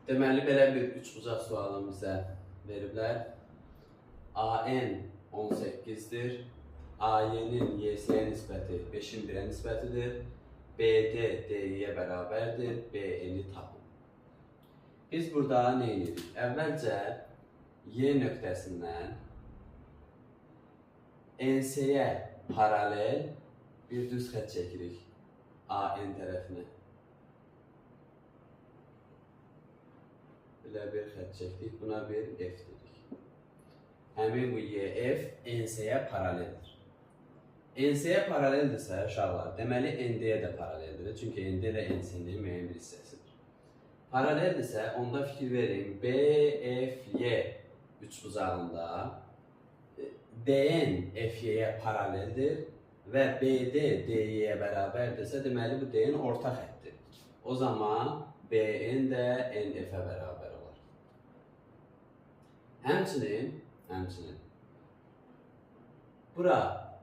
Deməli, belə bir üçbucaq sualını bizə veriblər. AN 18-dir. AY-nin YS-yə nisbəti 5-in 1-ə nisbətidir. BD DY-yə bərabərdir. BN-i tapın. Biz burada nə edirik? Əvvəlcə Y nöqtəsindən NC-yə paralel bir düz xətt çəkirik AN tərəfinə. Belə bir xətt çəkdik, buna bir F dedik. Həmin bu YF NC-yə paraleldir. NC-yə paraleldirsə, uşaqlar, deməli ND-yə də paraleldir. Çünki ND də NC-nin müəyyən bir hissəsidir. Paraleldirsə, onda fikir verin, BFY üçbucağında DN FY-yə paraleldir və BD DY-yə bərabərdirsə, deməli bu DN orta xətdir. O zaman BN də NF-ə bərabər olar. Həmçinin, bura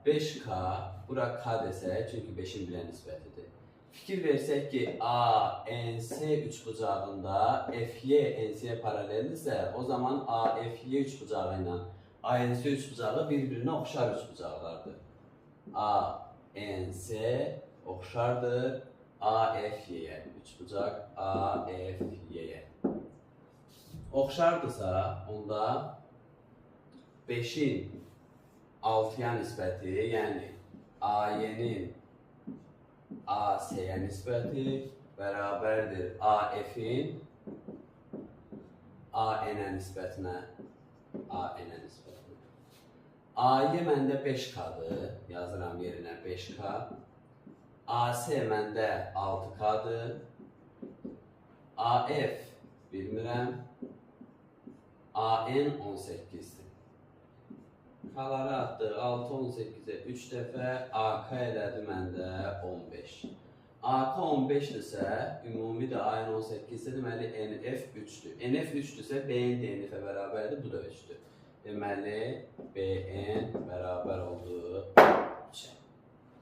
5K, bura K desək, çünki 5-in 1-ə nisbətidir. Fikir versək ki, ANC üçbucağında FY NC-yə paraleldirsə, o zaman AFY üçbucağı ilə ANC üçbucağı bir-birinə oxşar üçbucaqlardır. ANC oxşardır AFY-yə. Üçbucaq AFY-yə. Oxşardırsa, onda 5-in 6-ya nisbəti, yəni AY-nin AC-yə nisbəti bərabərdir AF-in AN-ə nisbətinə. AN-ə nisbətinə. AY məndə 5K-dır, yazıram yerinə 5K. AC məndə 6K-dır. AF bilmirəm. AN 18-dir. K-ları atdıq. 6, 18-ə 3 dəfə. AK elədi məndə 15. AK 15-dirsə, ümumi də AN 18-dir, deməli NF 3-dür. NF 3-dürsə, BN DNF-ə bərabərdir, bu da 3-dür. Deməli, BN bərabər oldu 3-ə.